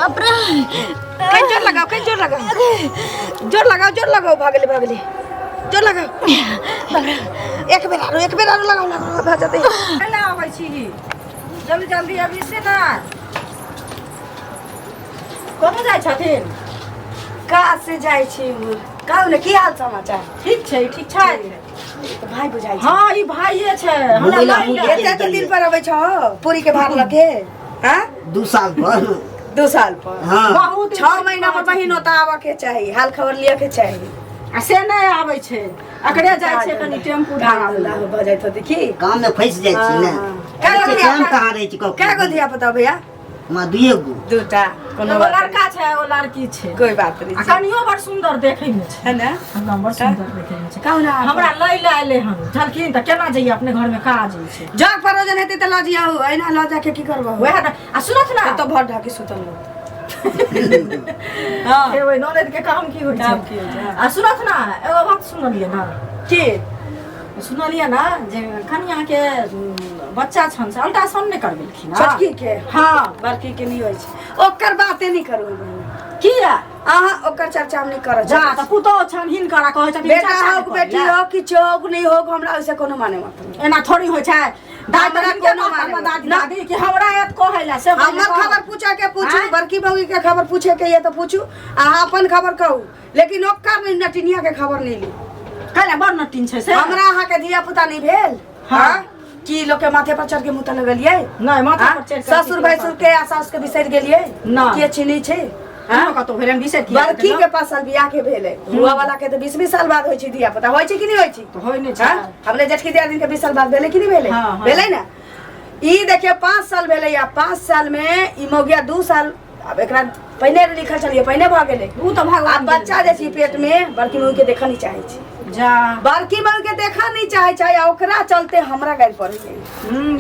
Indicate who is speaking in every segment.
Speaker 1: बाप रे।
Speaker 2: कहीं जोर लगाओ, कहीं जोर लगाओ, जोर लगाओ, जोर लगाओ। भागले भागले, जोर लगाओ। एक बेर आरो, एक बेर आरो लगाओ, लगाओ, भऽ जेतै।
Speaker 3: केना अबै छी? जल्दी जल्दी अभी से ना। कतऽ जाइ छथिन?
Speaker 2: काज से जाइ छी। कहू ने, की हाल समाचार?
Speaker 3: ठीक छै, ठीक छै।
Speaker 2: तऽ भाय बुझाइ छै।
Speaker 3: हँ, ई भाइये छै हमरा।
Speaker 4: मुगला
Speaker 3: लऽ
Speaker 4: मुगला।
Speaker 2: एते एते दिन पर अबै छौ पूरी के भार लऽ के? हाँ,
Speaker 4: 2 साल पर।
Speaker 2: 2 साल पर?
Speaker 4: हाँ।
Speaker 3: बहुत।
Speaker 2: 6 महीना पर बहिन ओतऽ आबऽ के चाही, हाल खबर लिअ के चाही।
Speaker 3: आ से नहि आबै छै, एकरे जाइ छै कनि टेम्पू
Speaker 2: काम
Speaker 3: धराबै।
Speaker 2: धंधा भऽ जाइत होतै की?
Speaker 4: काम में फंसि जाइ छी ने।
Speaker 2: हाँ। कै गो
Speaker 4: एते
Speaker 2: धिया
Speaker 4: टाइम कहाँ रहै छै?
Speaker 2: कै गो धिया पुता भैया?
Speaker 4: हमरा दुइए गो।
Speaker 2: दूटा। कोनो
Speaker 3: एगो
Speaker 2: बात
Speaker 3: लड़का छै, एगो लड़की छै।
Speaker 2: नहि, कोई बात नहीं
Speaker 3: आ
Speaker 2: छै।
Speaker 3: कनियो बड़ सुन्दर देखै मे छै।
Speaker 2: है ने?
Speaker 3: हँ, बड़ सुन्दर देखै मे छै।
Speaker 2: कहू ने।
Speaker 3: हमरा लै लए एलै हन झलखिन तऽ केना जइयै? अपने घरमे काज होइ छै।
Speaker 2: जग परोजन हेतै तऽ लऽ जियौ, एना लऽ जाके की करबो?
Speaker 3: वएह तऽ। आ सुनत ने।
Speaker 2: तऽ भर ढाकी सुतल रहत। हँ।
Speaker 3: हे, ओहि ननद के काम की होइ छै?
Speaker 2: काम की होइ छै, हँ।
Speaker 3: आ सुनत ने, एगो बात सुनलियै ने।
Speaker 2: की?
Speaker 3: सुनलियै ने जे कनियाके बच्चा छनि से अल्ट्रासाउंड नहि करबेलखिन हँ?
Speaker 2: छोटकी के?
Speaker 3: हँ।
Speaker 2: बड़की के नहि होइ छै, ओकर बाते नहि करू
Speaker 3: किया?
Speaker 2: अहाँ ओकर चर्चा हम नहि करऽ
Speaker 3: जा
Speaker 2: चाहै
Speaker 3: तऽ
Speaker 2: छी।
Speaker 3: पुतोह छनि हिनकर आ कहै छथिन
Speaker 2: बेटा
Speaker 3: चर्चा
Speaker 2: हो
Speaker 3: नहि करै
Speaker 2: बेटी
Speaker 3: लए।
Speaker 2: हो, किछु हो नहि हो, हमरा ओहिसँ कोनो माने मतलब नहि।
Speaker 3: एना थोड़ी होइ छै दादी।
Speaker 2: हमरा
Speaker 3: हिनके
Speaker 2: कोनो
Speaker 3: कहतनि
Speaker 2: माने
Speaker 3: दादी
Speaker 2: ना।
Speaker 3: दादी कि हमरा एत कहै लए से पहिले
Speaker 2: हमर
Speaker 3: कहू।
Speaker 2: खबर पूछे के पूछू।
Speaker 3: आँय?
Speaker 2: बड़की बौगी के खबर पूछे के ये तऽ पूछू, अहाँ अपन खबर कहू, लेकिन ओकर नहि, नटिनिया के खबर नहि ली।
Speaker 3: कैला बड़ नटिन छै से?
Speaker 2: हमरा अहाँ के धिया पुता नहि भेल?
Speaker 3: हाँ।
Speaker 2: हाँ? की लोग के माथे पर चढ़ के मुँह लगलियै?
Speaker 3: नहि, माथा
Speaker 2: हाँ?
Speaker 3: पर चढ़ि कऽ
Speaker 2: ससुर भैंसुर के आ सास के बिसरि गेलियै?
Speaker 3: ना।
Speaker 2: के चिन्है छै?
Speaker 3: हाँ? कतौ भेलनि बिसरि किया
Speaker 2: बड़की
Speaker 3: गेलहुँ?
Speaker 2: के 5 साल बियाह के भेलै, हुआ वाला के तऽ 20 20 साल बाद होइ छै धिया पुता। होइ छै कि नहि होइ छै?
Speaker 3: तऽ होइ नहि छै।
Speaker 2: हाँ? हमरे जेठकी दियादिन के 20 साल बाद भेलै कि नहि भेलै?
Speaker 3: हाँ, हाँ।
Speaker 2: भेलै ने। ई देखियौ, 5 साल भेलै आ 5 साल में ई मौगिया 2 साल, आब एकरा पहिने लिखल छलियै, पहिने भऽ गेलै।
Speaker 3: उ तऽ भगवान
Speaker 2: आब बच्चा जे छै पेट में, बड़की मौगी के देखऽ नहि चाहै छै।
Speaker 3: जा।
Speaker 2: बड़की मौगी के देखऽ नहि चाहै छै आ ओकरा चलते हमरा गारि पड़ै छै।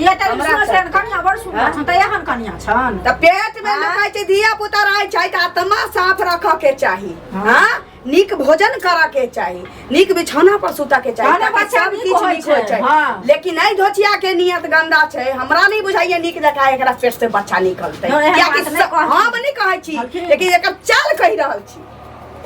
Speaker 3: ये तऽ
Speaker 2: हमरा
Speaker 3: सुनै छनि कनिया बड़ सुन्दर
Speaker 2: हाँ?
Speaker 3: छनि, तऽ एहन कनिया छनि।
Speaker 2: तऽ पेट में लोक कहै छै धिया पुता रहै छै तऽ आत्मा साफ रखऽ के चाही। हाँ, नीक भोजन करऽ के चाही, नीक बिछौना पर सुतऽ के चाही,
Speaker 3: तहने
Speaker 2: ताकि
Speaker 3: बच्चा
Speaker 2: सब
Speaker 3: नीक
Speaker 2: किछु
Speaker 3: होइ
Speaker 2: नीक होइ
Speaker 3: छै,
Speaker 2: छै।
Speaker 3: हाँ।
Speaker 2: लेकिन एहि धोचिया के नियत गंदा छै। हमरा नहि बुझाइए नीक जकाँ एकरा पेट से बच्चा निकलतै।
Speaker 3: नहि, एहन
Speaker 2: कियाकि
Speaker 3: बात नहि कहथिन।
Speaker 2: हम नहि कहै छी,
Speaker 3: कहलखिन।
Speaker 2: लेकिन एकर चाल कहि रहल छी,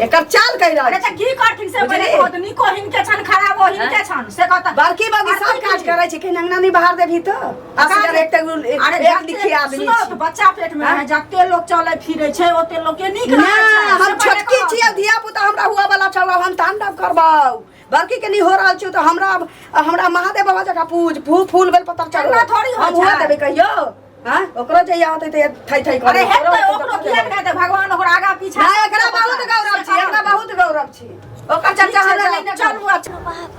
Speaker 2: एकर चाल कहि रहल
Speaker 3: अरे तऽ
Speaker 2: छी।
Speaker 3: की करथिन से पहिले
Speaker 2: बुझलियै?
Speaker 3: कहू तऽ नीको हिनके छनि, खराबो हिनके छनि, से कहता।
Speaker 2: बड़की बड़की सब काज करै छै, कहीं अंगना नहीं बाहर देबही तऽ असगर एक तऽ
Speaker 3: अरे
Speaker 2: एक
Speaker 3: जते-
Speaker 2: लिखी आदमी
Speaker 3: सुनो
Speaker 2: छी।
Speaker 3: तऽ बच्चा पेट में है, जते लोग चले फिरे छै ओते लोग के नीक
Speaker 2: ना,
Speaker 3: रहै छै।
Speaker 2: हम
Speaker 3: से पहिले
Speaker 2: छोटकी
Speaker 3: कहू।
Speaker 2: छियै, धिया पुता हमरा हुआ वाला छौ, हम तांडव करबौ। बड़की के नहीं हो रहल छौ तऽ हमरा हमरा महादेव बाबा जकाँ पूज फूल फूल बेल पत्तर चढ़ो।
Speaker 3: एना थोड़ी होइ
Speaker 2: हम हुआ
Speaker 3: छै।
Speaker 2: देबै कहियो? हाँ, ओकरो जहिया होतै तऽ थै थै
Speaker 3: अरे
Speaker 2: करबै।
Speaker 3: हेतै,
Speaker 2: ओकरो
Speaker 3: ओकरो
Speaker 2: होतै तऽ
Speaker 3: किया नहि हेतै? भगवान ओकरा आगा पीछा।
Speaker 2: नहि, एकरा बहुत गौरव छी, एकरा बहुत गौरव छी। ओकर चर्चा हमरा नहि ने।
Speaker 3: चलू अच्छा।
Speaker 1: बाप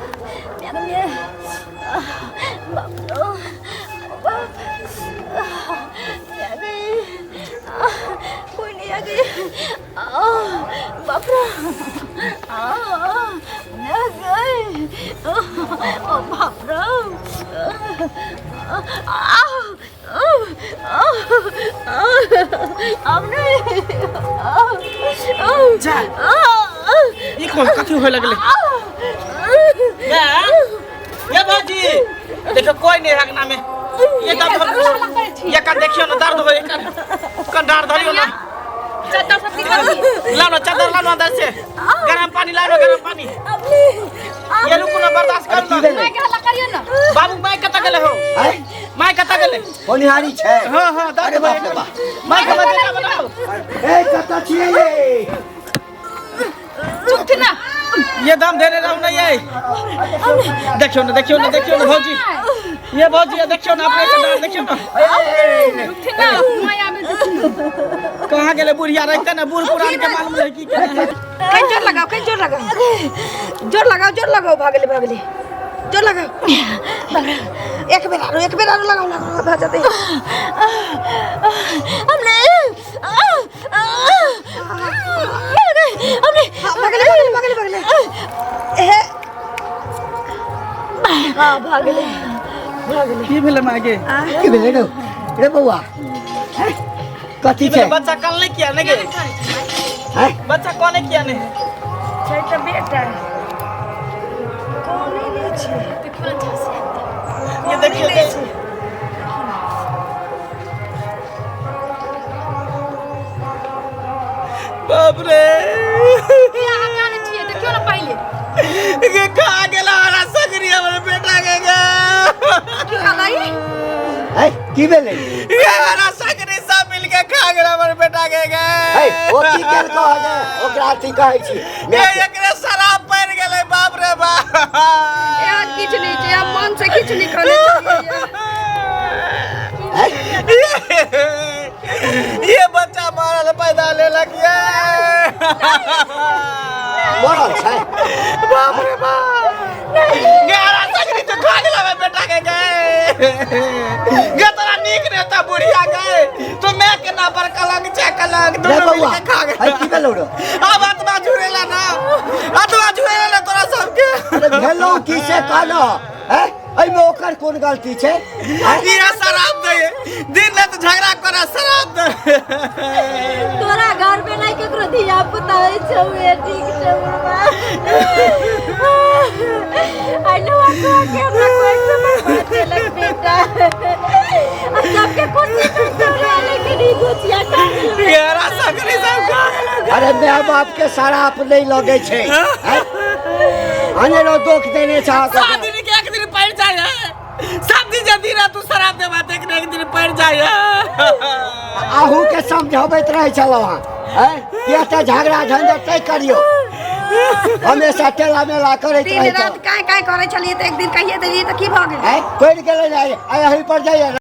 Speaker 1: कोई नहीं आ गई। बाप रे, गई। ओ बाप रे, अब नहीं।
Speaker 5: जा। ई कौन कथी होए लगले? ये भौजी, देखियो, कोई नहीं है अंगना में। ये दर्द हो, ये का देखियो ना, दर्द हो, ये का डार धरियो ना। लाओ ना चादर, लाओ ना अंदर से गरम पानी लाओ ना, गरम पानी। ये रुको ना, बर्दाश्त करू ना। बाबू, माइक कतऽ गेले हो?
Speaker 4: आँय?
Speaker 5: माइक कतऽ गेले?
Speaker 4: होनिहारी छै।
Speaker 5: हाँ, दर्द
Speaker 4: अरे बाप रे बाप।
Speaker 5: माइक के बजेटा बनाओ।
Speaker 4: ए, कतऽ छियै ये?
Speaker 5: ये दाम देने रहो नहीं है। देखियो ना, देखियो ना, देखियो ना भौजी, ये भौजी, ये देखियो ना, अपने से डर, देखियो ना कहाँ गेले बुढ़िया। रहते ना बूढ़ पुरान के मालूम रहे की केना है।
Speaker 2: कहीं जोर लगाओ, कहीं जोर लगाओ, जोर लगाओ, जोर लगाओ। भागले भागले, जोर लगाओ। एक बेर आरो, एक बेर आरो लगाओ, लगाओ, भऽ जेतै।
Speaker 1: हमने हमने
Speaker 2: हाँ, भगले भगले भगले भगले। हे हाँ, भगले भगले।
Speaker 5: की भेलै माय के?
Speaker 4: की भेलै रे? रे बौआ, हैं? कथी
Speaker 5: की
Speaker 4: छै?
Speaker 5: भेलै? बच्चा कानले किया नहि गे?
Speaker 4: हैं?
Speaker 5: बच्चा कोने किया नहि?
Speaker 2: छै तऽ बेटा, कोने नहि छै।
Speaker 5: ये देखियो।
Speaker 2: नहि छै।
Speaker 5: बाप रे।
Speaker 6: की अहाँ कानै छियै? देखियौ ने पहिले।
Speaker 5: के खा गेला हमारा सगरी हमर बेटा के गे।
Speaker 2: की कहलै?
Speaker 4: है की भेलै?
Speaker 5: ये हमारा सगरी सब मिल के खा गेला हमर बेटा के गे।
Speaker 4: है ओ की केलको हे ओकरा अथी कहै छी?
Speaker 5: ये एकरे शराब पड़ गेलै बाप रे बाप।
Speaker 2: एहन किछु नहि छै, हम मन से किछु नहि कहने छलियै।
Speaker 5: ये बच्चा मारल पैदा लेलक ये।
Speaker 4: मरल छै?
Speaker 5: बाप रे बाप। गहरा सगरी तो खा गेला बे बेटा के गए। गे तोरा नीक ने त बुढ़िया गए तो मैं के ना पर कलंक छै कलंक
Speaker 4: रे
Speaker 5: दोनों मिल
Speaker 4: बौआ
Speaker 5: के खा
Speaker 4: है
Speaker 5: गेला।
Speaker 4: की भेलौ रे?
Speaker 5: अब आत्मा झुरेला ना, आत्मा झुरेला ना तोरा सबके।
Speaker 4: अरे भेलौ की से कहना है? एहिमे ओकर कोन गलती छै?
Speaker 5: इहा शराब दे दिन रात झगड़ा करा शराब दे।
Speaker 1: तोरा घर में नहीं केकरो धिया पुता होइ छौ ए ठीक छौ बुढ़बा। I know को के हमरा कोई समय बात देलक बेटा। आ सबके खुशी में तोरा लेकिन ई गोचिया खा गेलौ।
Speaker 5: गहरा सगरी सब खा गेला।
Speaker 4: अरे my बाप के शराब नहीं लगे छै। अनेरो दोख देने छह।
Speaker 5: सात दिन के एक दिन पड़ जाए है। सब दिन जल्दी रात तू शराब देबा त एक ने एक दिन पड़ जाए है।
Speaker 4: अहू के समझाबैत रहै छलहुँ हँ हैं? किया तऽ झगड़ा झंझट नहि करियौ, हमेशा टेला मेला करैत
Speaker 2: दिन
Speaker 4: रहै
Speaker 2: रात
Speaker 4: छलहुँ।
Speaker 2: काहे काहे करै छलियै तऽ एक दिन कहिए देलियै तऽ की भऽ गेलै?
Speaker 4: हैं? पड़ि गेलै ने, आइ एहि पर जाइए।